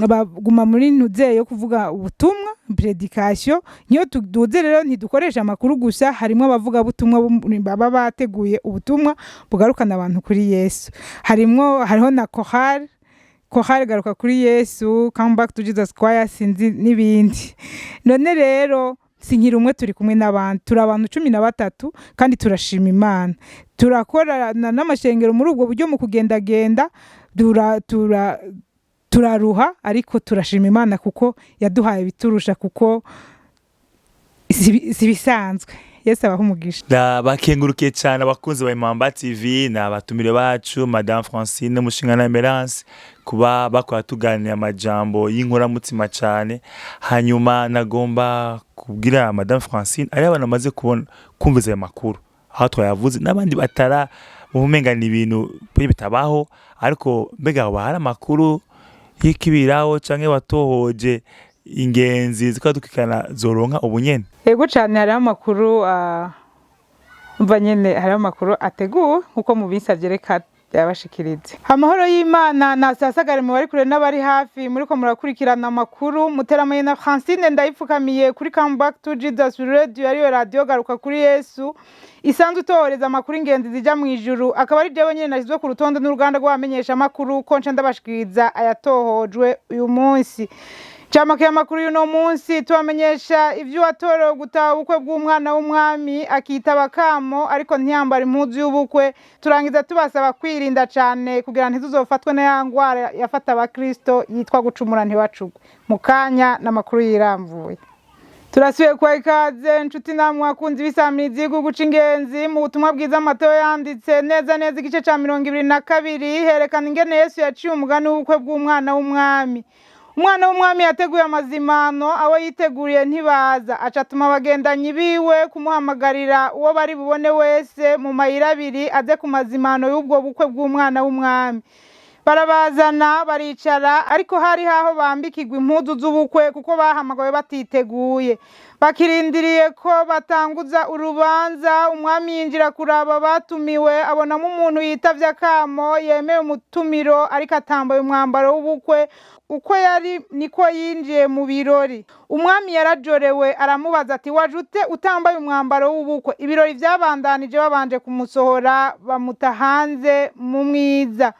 baguma muri ntuze yo kuvuga ubutumwa, prédication. Niyo tuduze rero ntidukoresha amakuru gusa, harimo abavuga butumwa baba bateguye ubutumwa bugarukana abantu kuri Yesu, harimwo hariho na chorale, chorale Garuka kuri Yesu, Come Back to Jesus Choir, sinzi n'ibindi. None rero sinkiri umwe, turi kumwe n'abandi, turi abantu 13 kandi turashima Imana. Turakorana n'amashengero muri ubwo buryo mu kugendagenda, turaruha ariko turashima Imana kuko yaduhaye ibiturusha, kuko si bisanzwe. Yesu abaha umugisha. Bakengurukiye cyane abakunzi ba Impamba TV ni abatumire bacu, Madame Francine Mushingana Emerance, kuba bakora tuganira amajambo y'inkoramutima cyane. Hanyuma nagomba kubwira Madame Francine, ari abantu bamaze kubona kumviza ayo makuru aho twayavuze n'abandi batara umenga ni ibintu bitabaho, ariko mbega hoba hari amakuru y'ikibiraho canke watohoje ingenzi zikaba zoronka ubunyene? Yego cyane, hariho amakuru, mva nyene hariho amakuru ateguwe nkuko mubisavye, reka yabashikirize. Amahoro y'Imana nasasagare mu bari kure n'abari hafi muriko murakurikirana amakuru muteramaye na Francine Ndayipfukamiye kuri Come Back to Jesus Radio, ariyo radio Garuka kuri Yesu isanzwe itohoreza amakuru ingenzi zija mu ijuru. Akaba ari jewe nyene nashyizwe ku rutonde n'uruganda rw'abamenyesha amakuru ko nca ndabashikiriza ayatohojwe uyu munsi. Camake y'amakuru y'uno munsi, tubamenyesha ivyo uwatorewe gutaha ubukwe bw'umwana w'umwami akitaba akamo ariko ntiyambara impuzu y'ubukwe. Turangiza tubasaba kwirinda cane kugira ntituzofatwe na ya ngwara yafata abakristo yitwa gucumura ntibacugwe. Mu kanya n'amakuru yiramvuye. Turasubiye kubaha ikaze nshuti namwe bakunzi b'isamirizi y'igihugu c'ingenzi. Mu butumwa bwiza Matayo yanditse neza neza igice ca 22, herekana ingene Yesu yaciye umugani w'ubukwe bw'umwana w'umwami. Umwana w'umwami yateguye amazimano, abo yiteguriye ntibaza, aca atuma abagendanyi biwe kumuhamagarira uwo bari bubone wese mu mayira abiri aze ku mazimano y'ubwo bukwe bw'umwana w'umwami. Barabazana baricara, ariko hari haho bambikirwa impuzu z'ubukwe kuko bahamagawe batiteguye. Bakirindiriye ko batanguza urubanza, umwami yinjira kuraba batumiwe, abonamo umuntu yitavye akamo yemeye umutumiro ariko atambaye umwambaro w'ubukwe. Uko yari niko yinjiye mu birori. Umwami yarajorewe, aramubaza ati: "Waje ute utambaye umwambaro w'ubukwe?" Ibirori vyabandanije babanje kumusohora, bamuta hanze mu mwiza.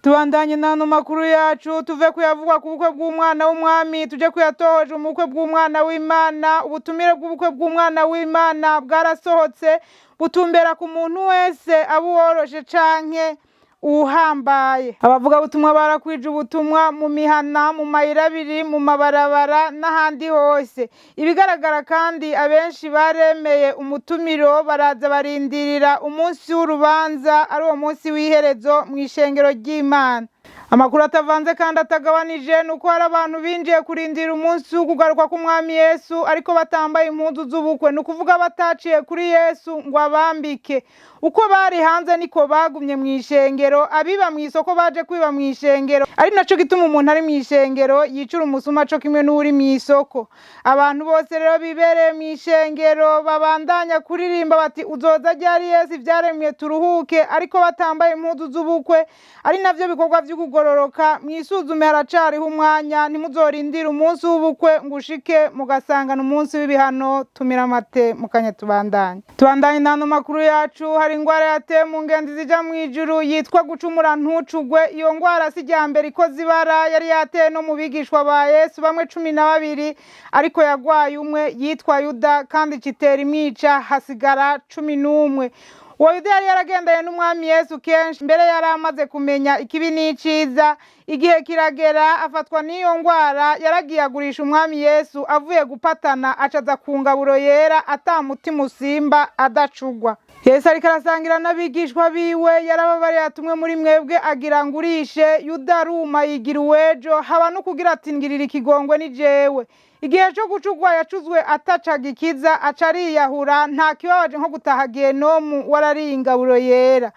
Tubandanye n'ano makuru yacu, tuve kuyavugwa ku bukwe bw'umwana w'umwami tuje kuyatohoje mu bukwe bw'umwana w'Imana. Ubutumire bw'ubukwe bw'umwana w'Imana bwarasohotse, butumbera ku muntu wese, aba uworoshe canke uhambaye. Abavugabutumwa barakwije ubutumwa mu mihana, mu mayira abiri, mu mabarabara n'ahandi hose. Ibigaragara kandi abenshi baremeye umutumiro, baraza barindirira umunsi w'urubanza, ari uwo munsi w'iherezo mu ishengero ry'Imana. Amakuru atavanze kandi atagabanije ni uko hari abantu binjiye kurindira umunsi wo kugaruka k'umwami Yesu ariko batambaye impuzu z'ubukwe, ni ukuvuga bataciye kuri Yesu ngo abambike. Uko bari hanze niko bagumye mu ishengero. Abiba mu isoko baje kwiba mu ishengero, ari naco gituma umuntu ari mu ishengero yicura umusuma co kimwe n'uri mu isoko. Abantu bose rero bibereye mu ishengero babandanya kuririmba bati: "Uzoza ryari Yesu, ivyaremwe turuhuke?" ariko batambaye impuzu z'ubukwe, ari navyo bikorwa vy'ukugororoka. Mwisuzume, haracariho umwanya. Ntimuzorindire umunsi w'ubukwe ngo ushike mugasangana umunsi w'ibihano. Tumira amate mukanya tubandanye. Tubandanye n'ano makuru yacu. Hari ingwara yateye mu ngenzi zija mu ijuru yitwa gucumura ntucugwe. Iyo ngwara si irya mbere ikoze ibara, yari yateye no mu bigishwa ba Yesu bamwe 12, ariko yagwaye umwe yitwa Yuda, kandi kitera imwica, hasigara 11. Uwo Yuda yari yaragendanye n'umwami Yesu kenshi, mbere yari amaze kumenya ikibi n'iciza. Igihe kiragera afatwa n'iyo ngwara, yaragiye agurisha umwami Yesu avuye gupatana, acaza ku ngaburo yera ata mutima usimba adacugwa. Yesu ariko arasangira n'abigishwa biwe, yarababariye ati umwe muri mwebwe agira ngurishe. Yuda aruma yigira uwejo, haba no kugira ati ngirira ikigongwe ni jewe. Igihe co gucugwa yacuzwe ataca gikiza, aca ariyahura. Nta kibabaje nko gutaha gehenomu warariye ingaburo yera.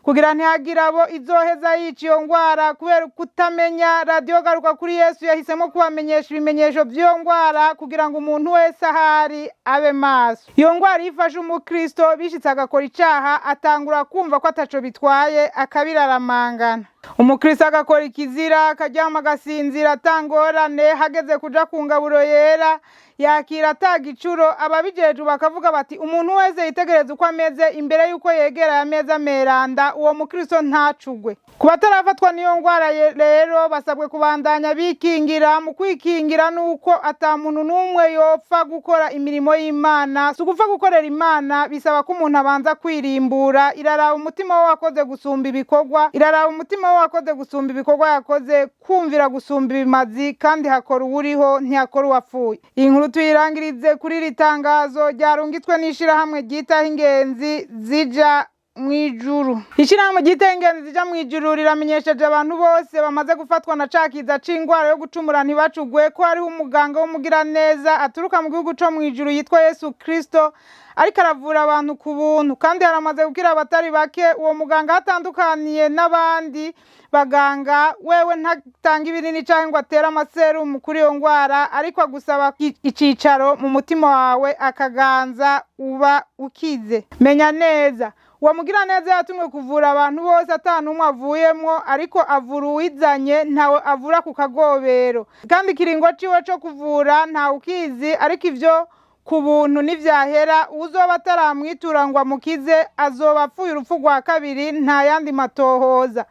Kugira ntihagire abo izoheza yica iyo ngwara kubera kutamenya, Radiyo Garuka Kuri Yesu yahisemo kubamenyesha ibimenyesho by'iyo ngwara kugira ngo umuntu wese ahari abe maso. Iyo ngwara iyo ifashe umukristo bishitse agakora icaha, atangura kumva ko ataco bitwaye, akabiraramangana. Umukristo agakora ikizira, akaryama agasinzira atangorane, hageze kuja ku ngaburo yera yakira atagicuro. Ababijejwe bakavuga bati umuntu wese yitegereza uko ameze imbere y'uko yegera aya meza meranda, uwo mukristo ntacugwe. Ku batarafatwa n'iyo ngwara rero basabwe kubandanya bikingira. Mu kwikingira nuko ata muntu n'umwe yopfa gukora imirimo y'Imana. Si ugupfa gukorera Imana, bisaba ko umuntu abanza kwirimbura. Iraraba umutima we wakoze gusumba ibikorwa, iraraba umutima we wakoze gusumba ibikorwa yakoze, kumvira gusumba ibimazi, kandi hakora uwuriho ntihakora uwapfuye. Iyi nkuru tuyirangirize kuri iri tangazo ryarungitswe n'ishirahamwe ryitaho ingenzi zija mw'ijuru. Ishirahamwe ryitaho ingenzi zija mw'ijuru riramenyesheje abantu bose bamaze gufatwa na ca kiza c'ingwara yo gucumura ntibacugwe ko hariho umuganga w'umugiraneza aturuka mu gihugu co mw'ijuru yitwa Yesu Kristo, ariko aravura abantu ku buntu, kandi haramaze gukira abatari bake. Uwo muganga atandukaniye n'abandi baganga, wewe ntatanga ibinini canke ngo atere amaserumu kuri iyo ngwara, ariko agusaba icicaro mu mutima wawe akaganza, uba ukize. Menya neza, uwo mugiraneza yatumwe kuvura abantu bose ata n'umwe avuyemwo, ariko avura uwizanye, ntawe avura ku kagobero. Kandi ikiringo ciwe co kuvura ntawe ukizi, ariko ivyo ku buntu nivyahera, uwuzoba ataramwitura ngo amukize azoba apfuye urupfu rwa kabiri, nta yandi matohoza.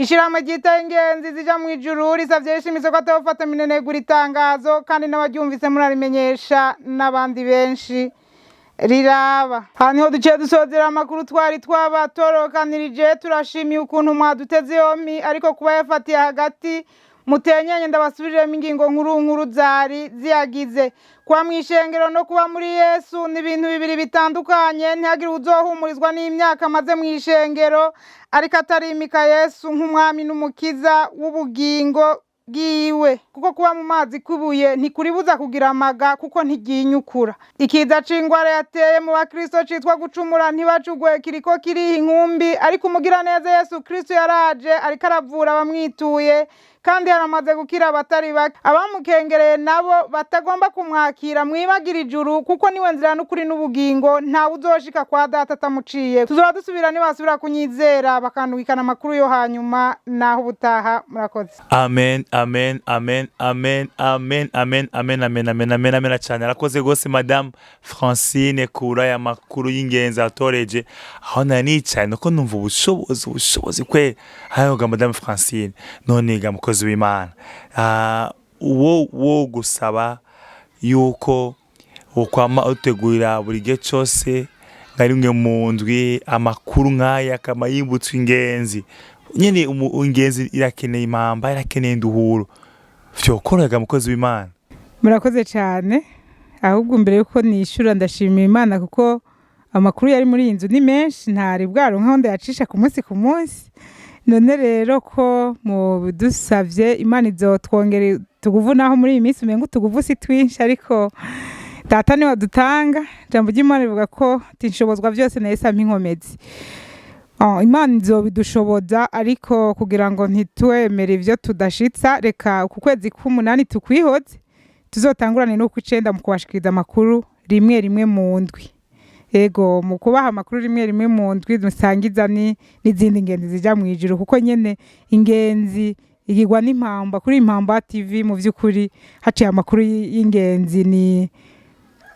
Ishirahamwe ryitaho ingenzi zija mw'ijuru risavye rishimitse ko atawufata minenegura itangazo, kandi n'abaryumvise murarimenyesha n'abandi benshi riraba. Aha niho duciye dusozera amakuru twari twabatorokanirije. Turashimiye ukuntu mwaduteze yompi, ariko kuba yafatiye hagati mutenyenye ndabasubiriremo ingingo nkuru nkuru zari ziyagize. Kuba mw'ishengero no kuba muri Yesu ni ibintu bibiri bitandukanye. Ntihagire uzohumurizwa n'imyaka amaze mw'ishengero ariko atarimika Yesu nk'umwami n'umukiza w'ubugingo bwiwe, kuko kuba mu mazi kw'ibuye ntikuribuza kugira amaga, kuko ntiginyukura. Ikiza c'ingwara yateye mu bakristo citwa gucumura ntibacugwe kiriko kiriha inkumbi, ariko umugiraneza Yesu Kristo yaraje, ariko aravura abamwituye, kandi haramaze gukira abatari bake. Abamukengereye nabo batagomba kumwakira, mwibagira ijuru, kuko niwe nzira n'ukuri n'ubugingo, ntawe uzoshika kwa Data atamuciye. Tuzoba dusubira nibasubira kunyizera bakandwikana amakuru yo hanyuma. Naho ubutaha, murakoze. Amen, amen, amen, amen, amen, amen, amen, amen, amen, amen, amen cyane. Arakoze rwose Madame Francine kura aya makuru y'ingenzi atoreje. Aho nari nicaye nuko numva ubushobozi kwe hayoga Madame Francine. None ga mukozi w'Imana, uwo wo gusaba yuko ukwama utegurira buri gihe cyose nka rimwe mu ndwi amakuru nk'aya akama yibutswa ingenzi nyene. Ingenzi irakeneye impamba, irakeneye induhuro, vyokorohega mukozi w'Imana? Murakoze cyane. Ahubwo mbere yuko nishyura, ndashimira Imana kuko amakuru yari muri iyi nzu ni menshi, ntari bwaronka aho ndayacisha ku munsi ku munsi. None rero ko mubidusavye, Imana izotwongera tuguvu, naho muri iyi minsi umenga utuguvu si twinshi, ariko Data niwe adutanga. Ijambo ry'Imana rivuga ko tinshobozwa byose na Yesu ampa inkomezi. Oh, Imana izobidushoboza, ariko kugira ngo ntitwemere ivyo tudashitsa, reka ku kwezi k'umunani tukwihoze, tuzotangurane n'ukw'icenda mu kubashikiriza amakuru rimwe rimwe mu ndwi. Ego, mu kubaha amakuru rimwe rimwe mu ndwi dusangiza n'izindi ngenzi zija mw'ijuru, kuko nyene ingenzi igirwa n'impamba kuri Impamba TV. Mu vy'ukuri haciye amakuru y'ingenzi ni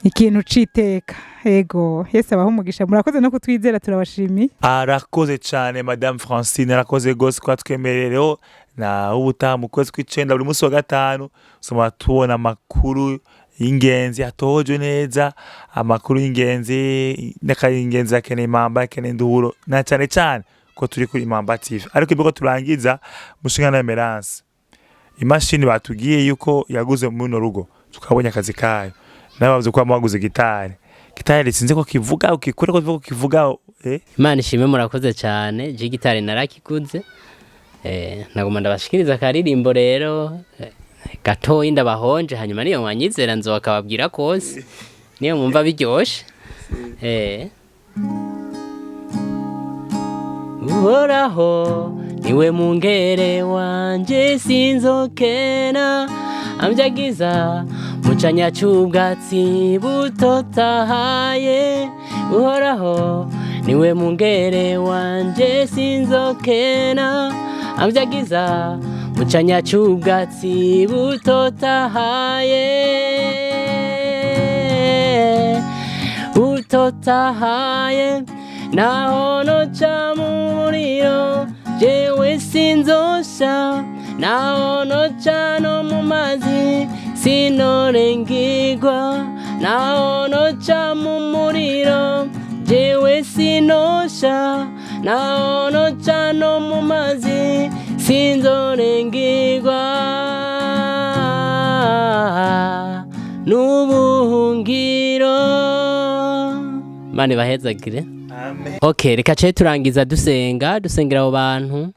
ikintu c'iteka. Ego, Yesu abahe umugisha, murakoze no kutwizera, turabashimiye. Arakoze cyane Madame Francine, arakoze rwose kuba twemerereho. Na ubutaha mu kwezi kw'icenda, buri munsi wa gatanu usoma tubona amakuru y'ingenzi atojwe neza, amakuru y'ingenzi n'akayingenzi akeneye impamba, akeneye induhuro, na cyane cyane ko turi kuri Impamba TV. Ariko ibyo turangiza, mushinga na Emerance, imashini batubwiye yuko yaguze muri runo rugo, tukabonye akazi kayo, nawe bavuze ko waguze gitari. Gitari sinzi ko kivuga ukikure ko kivuga. Imana ishimwe, murakoze cyane. Je gitari narakiguze, naguma ndabashikiriza akaririmbo rero gatoyi ndabahonje, hanyuma niyo mwanyizera nzokababwira kose niyo mwumva biryoshe. Uhoraho niwe mungere wanje, sinzokena, ambyagiza mu canya c'ubwatsi butotahaye. Uhoraho niwe mungere wanje, sinzokena, ambyagiza mu canya c'ubwatsi butotahaye, butotahaye. Naho noca mu muriro, jewe sinzosha, naho noca no mu mazi, sinorengigwa. Naho noca mu muriro, jewe sinosha, naho noca no mu mazi, sinzorengigwa. N'ubuhungiro. Imana ibahezagire. Okay, reka ce turangiza dusenga, dusengera abo bantu,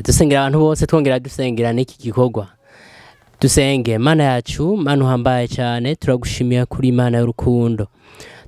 dusengera abantu bose, twongera dusengera n'iki gikorwa. Dusenge. Mana yacu, Mana uhambaye cyane, turagushimiye kuri Imana y'urukundo.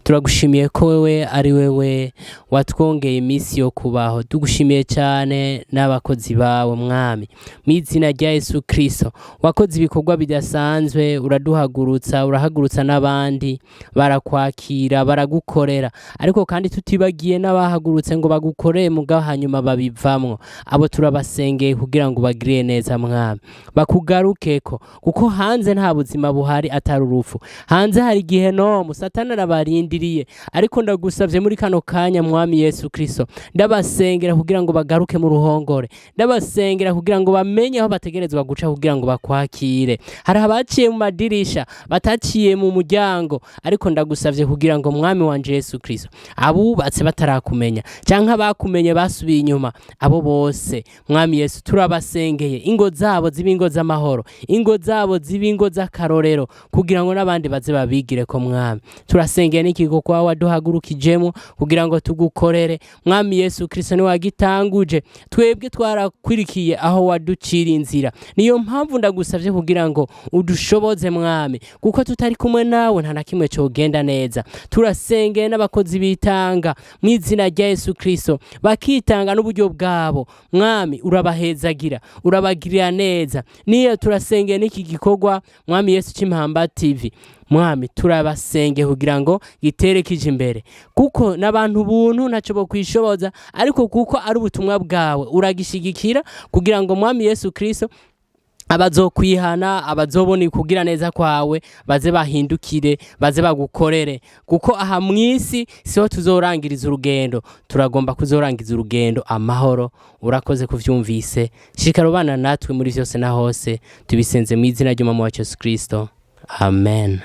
Turagushimiye ko wewe ari wewe watwongeye iminsi yo kubaho. Tugushimiye cyane n'abakozi bawe, Mwami, mu izina rya Yesu Kristo. Wakoze ibikorwa bidasanzwe, uraduhagurutsa, urahagurutsa n'abandi barakwakira, baragukorera, ariko kandi tutibagiye n'abahagurutse ngo bagukorere mugabo hanyuma babivamwo. Abo turabasengeye kugira ngo bagirire neza, Mwami, bakugarukeko, kuko hanze nta buzima buhari atari urupfu. Hanze hari gihenomu, Satani arabarindiriye. Ariko ndagusavye muri kano kanya, Mwami Yesu Kristo, ndabasengera kugira ngo bagaruke mu ruhongore, ndabasengera kugira ngo bamenye aho bategerezwa guca kugira ngo bakwakire. Hari abaciye mu madirisha, bataciye mu muryango, ariko ndagusavye kugira ngo, Mwami wanje Yesu Kristo, abubatse batarakumenya canke abakumenye basubiye inyuma, abo bose, Mwami Yesu, turabasengeye, ingo zabo zibe ingo z'amahoro, ingo zabo zibe ingo z'akarorero, kugira ngo n'abandi baze babigire ko. Mwami, turasengeye n'ikigo kwa waduhagurukijemo kugira ngo tugukorere. Mwami Yesu Kristo, ni wagitanguje, twebwe twarakwirikiye aho waducira inzira. Niyo mpamvu ndagusavye kugira ngo udushoboze, Mwami, kuko tutari kumwe nawe nta na kimwe cogenda neza. Turasengeye n'abakozi bitanga mu izina rya Yesu Kristo, bakitanga n'uburyo bwabo. Mwami, urabahezagira, urabagirira neza. Niyo turasengeye n'iki gikorwa, Mwami Yesu, c'Impamba TV. Mwami, turabasenge kugira ngo gitere kije imbere, kuko n'abantu buntu ntacyo bokwishoboza, ariko kuko ari ubutumwa bwawe uragishigikira kugira ngo, Mwami Yesu Kristo, abazokwihana, abazobona kugira neza kwawe, baze bahindukire, baze bagukorere, kuko aha mwisi siho tuzorangiriza urugendo. Turagomba kuzorangiza urugendo amahoro. Urakoze kuvyumvise. Shikara ubana natwe muri vyose na hose. Tubisenze mu izina ry'Umwami wacu Yesu Kristo, amen.